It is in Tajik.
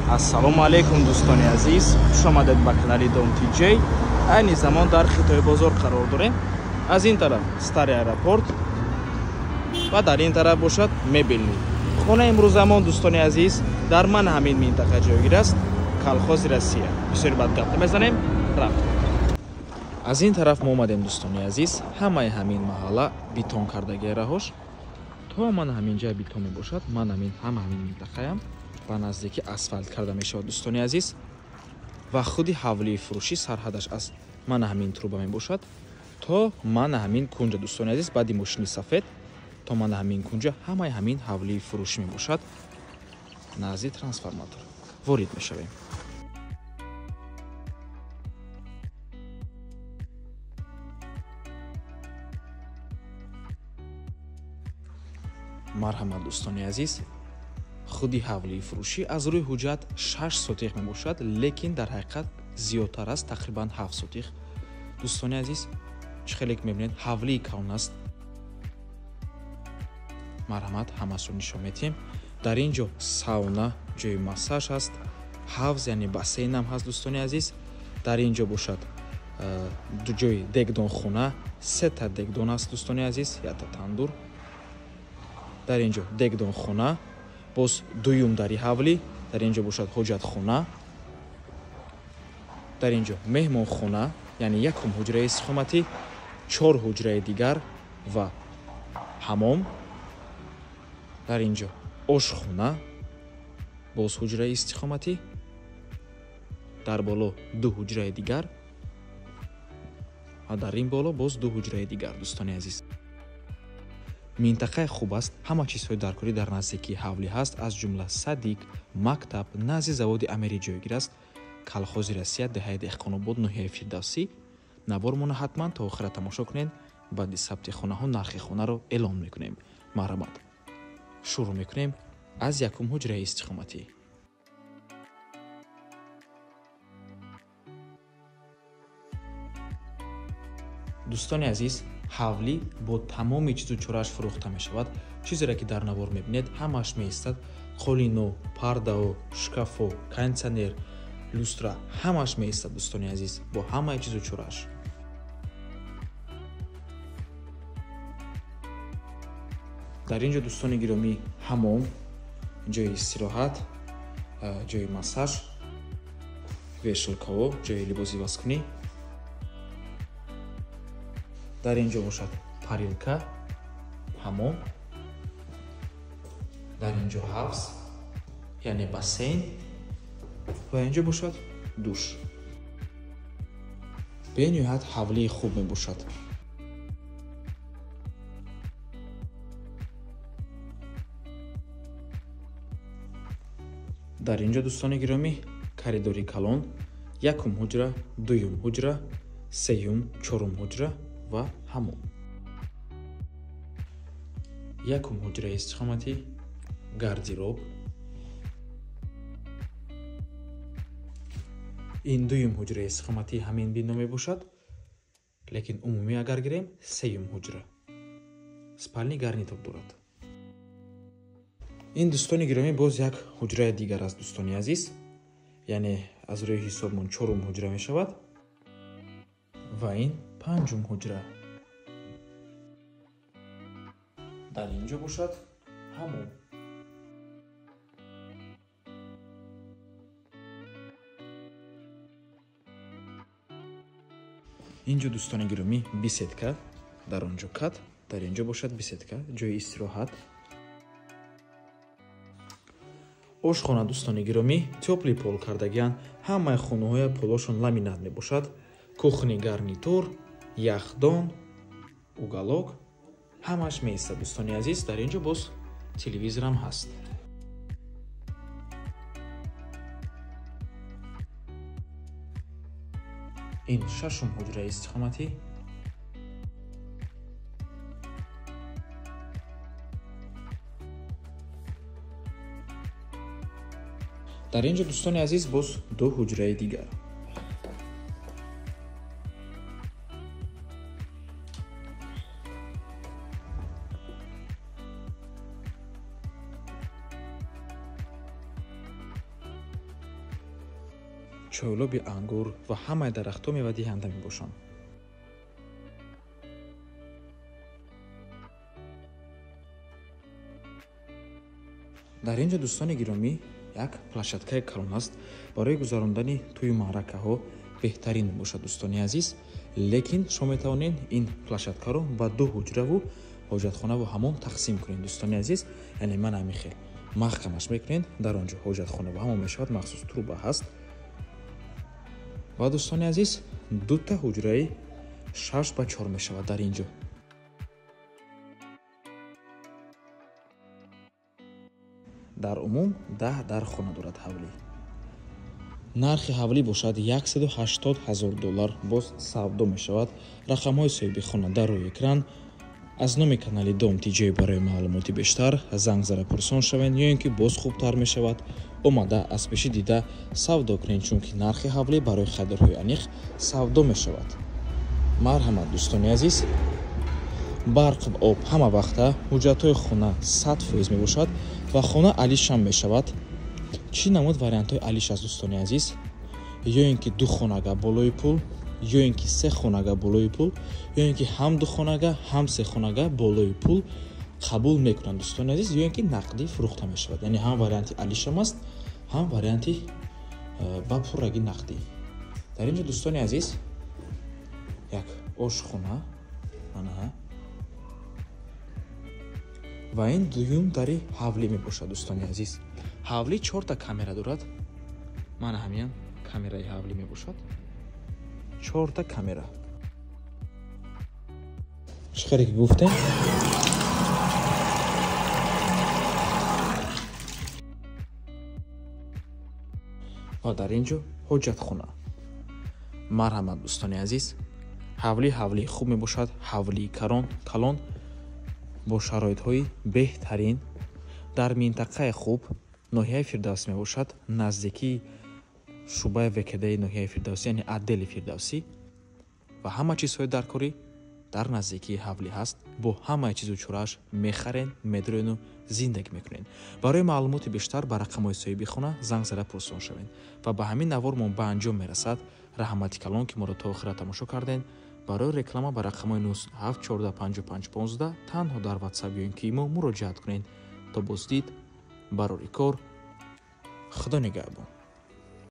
Ассалому алайкум дӯстони азиз, хуш омадед ба канали Дом ТЖ. Айни замон дар Хитои бозор қарор дорем. Аз ин тараф Старый аэропорт ва дар ин тараф бошад мебелни. Хона имрӯзамон дӯстони азиз дар ман ҳамин минтақа ҷойгир аст, колхози Россия. Бисёр бад гап намезанем, рафт. Аз ин тараф мо омадем дӯстони азиз, ҳамаи ҳамин маҳалла бетон кардагии раҳош. То ман ҳамин ҷай бетон мебошад, ман ҳамин ҳама ҳамин минтақаям ба наздики асфалт карда мешавад дӯстони азиз. Ва худи ҳавлии фурӯшӣ сарҳадаш аз ман ҳамин труба мебошад то ман ҳамин кунҷа дӯстони азиз, баъди мошини сафед то ман ҳамин кунҷа ҳамаи ҳамин ҳавлии фурӯшӣ мебошад. Назди трансформатор ворид мешавем. Марҳамат дӯстони азиз, худи ҳавлии фурӯшӣ аз рӯи ҳуҷҷат 6 сотих мебошад, лекин дар ҳақиқат зиёдтар аст, тақрибан 7 сотих. Дӯстони азиз, чӣ хеле ки мебинед, ҳавлии калон аст. Марҳамат, ҳамаашро нишон медиҳем. Дар ин ҷо сауна, ҷои массаж ҳаст, ҳавз, яъне бассейнам ҳаст дӯстони азиз. Дар ин ҷо бошад ҷои дегдонхона, 3 дегдон аст дӯстони азиз, якта тандур. Дар ин ҷо дегдонхона, боз дуюм дари ҳавлӣ, дар ин ҷо бошад ҳоҷатхона, дар ин ҷо меҳмонхона, яъне якум ҳуҷраи истиқоматӣ, 4 ҳуҷраи дигар ва ҳамом. Дар ин ҷо ошхона, боз ҳуҷраи истиқоматӣ, дар боло 2 ҳуҷраи дигар ва дар ин боло боз 2 ҳуҷраи дигар дӯстони азиз. Минтақаи хуб аст, ҳама чизҳои даркорӣ дар наздикии ҳавлӣ ҳаст, аз ҷумла садик, мактаб, назди заводи Амирӣ ҷойгир аст, колхози Россия, деҳаи Деҳқонобод, ноҳияи Фирдавсӣ. Навормона ҳатман то охира тамошо кунед. Баъди сабти хонаҳо нархи хонаро эълон мекунем. Марҳамат, шурӯъ мекунем аз якум ҳуҷраи истиқоматӣ. Дӯстони азиз, ҳавлӣ бо тамоми чизу чорааш фурӯхта мешавад. Чизере ки дар навор мебинед, ҳамааш меистад. Қолино, пардао, шкафо, кондитсионер, люстра, ҳамааш меистад дӯстони азиз, бо ҳамаи чизу чорааш. Дар ин ҷо дӯстони гиромӣ ҳамом, ҷои истироҳат, ҷои массаж, вешалкаҳо, ҷои либосивазкунӣ. Дар ин ҷо бошад парилка, ҳамом, дар ин ҷо ҳавз, яъне бассейн, ва ин ҷо бошад душ. Бениҳоят ҳавлии хуб мебошад. Дар ин ҷо дӯстони гиромӣ коридори калон, якум ҳуҷра, дуюм ҳуҷра, сеюм, чорум ҳуҷра ва ҳамом. Якум ҳуҷраи истиқоматӣ, гардероб. Ин дуюм ҳуҷраи истиқоматӣ ҳамин бино мебошад, лекин умумӣ агар гирем сеюм ҳуҷра. Спални гарнитоб дорад. Ин дӯстони гиромӣ боз як ҳуҷраи дигар аст дӯстони азиз, яъне аз рӯи ҳисобмон чорум ҳуҷра мешавад ва ин панҷум ҳуҷра. Дар ин ҷо бошад ҳамом. Ин ҷо дӯстони гиромӣ беседка, дар он ҷо кат, дар ин ҷо бошад беседка, ҷои истироҳат. Ошхона дӯстони гиромӣ тёплый пол кардагиан, ҳамаи хонаҳоя полошон ламинат мебошад. Кухни гарнитур, яхдон, уголок, ҳамааш меистад дӯстони азиз. Дар ин ҷо боз телевизорам ҳаст. Ин шашум ҳуҷраи истиқоматӣ. Дар ин ҷо дӯстони азиз боз 2 ҳуҷраи дигар. Чойлоби ангур ва ҳамаи дарахтҳо мевадиҳанда мебошанд. Дар ин ҷо дӯстони гиромӣ як площадкаи калон аст барои гузарондани тӯю маъракаҳо беҳтарин мебошад дӯстони азиз. Лекин шумо метавонед ин площадкаро ба ду ҳуҷраву ҳоҷатхонаву ҳамом тақсим кунед дӯстони азиз. Яъне ман ҳамин хел маҳкамаш мекунед, дар он ҷо ҳоҷатхонаву ҳамом мешавад, махсус труба ҳаст. Ва дӯстони азиз, дута ҳуҷраи 6 ба 4 мешавад дар ин ҷо. Дар умум 10 дар хона дорад ҳавлӣ. Нархи ҳавлӣ бошад 180 000 доллар боз савдо мешавад. Рақамҳои соҳиби хона дар рӯи экран. Аз номи канали Дом ТЖ барои маълумоти бештар занг зада пурсон шавед, ё ин ки боз хубтар мешавад омада аз пеши дида савдо кунед, чунки нархи ҳавлӣ барои харидорҳои аниқ савдо мешавад. Марҳамат дӯстони азиз, барқ ва об ҳама вақта, ҳуҷҷатҳои хона 100% мебошад ва хона алишам мешавад. Чӣ намуд вариантҳои алиш аст дӯстони азиз? Ё ин ки ду хонага болои пул, ё ин ки се хонага болои пул, ё ин ки ҳам ду хонага ҳам се хонага болои пул қабул мекунанд дӯстони азиз, ё ин ки нақдӣ фурӯхта мешавад. Яъне ҳам варианти алишам аст, ҳам варианти ба пуррагӣ нақдӣ. Дар ин ҷо дӯстони азиз як ошхона, ана, ва ин дуюм дари ҳавлӣ мебошад дӯстони азиз. Ҳавлӣ 4 камера дорад. Мана ҳамин камераи ҳавлӣ мебошад. 4 камера. Чӣ хеле ки гуфтем, ва дар ин ҷо ҳоҷатхона. Марҳамат дӯстони азиз, ҳавлӣ ҳавлии хуб мебошад, ҳавлии калон бо шароитҳои беҳтарин дар минтақаи хуб, ноҳияи Фирдавсӣ мебошад, наздикии шӯъбаи ВКД-и ноҳияи Фирдавсӣ, яъне отдели Фирдавсӣ, ва ҳама чизҳои даркорӣ дар наздикии ҳавлӣ ҳаст. Бо ҳамаи чизу чорааш мехарен, медурену зиндагӣ мекунед. Барои маълумоти бештар ба рақамҳои соҳиби хона занг зада пурсон шавед. Ва ба ҳамин навормон ба анҷом мерасад. Раҳмати калон ки моро то охира тамошо кардед. Барои реклама ба рақамҳои 97 14 55 15 танҳо дар WhatsApp ё ин ки имо муроҷиат кунед. То боздид, барори кор, Худо нигаҳбон.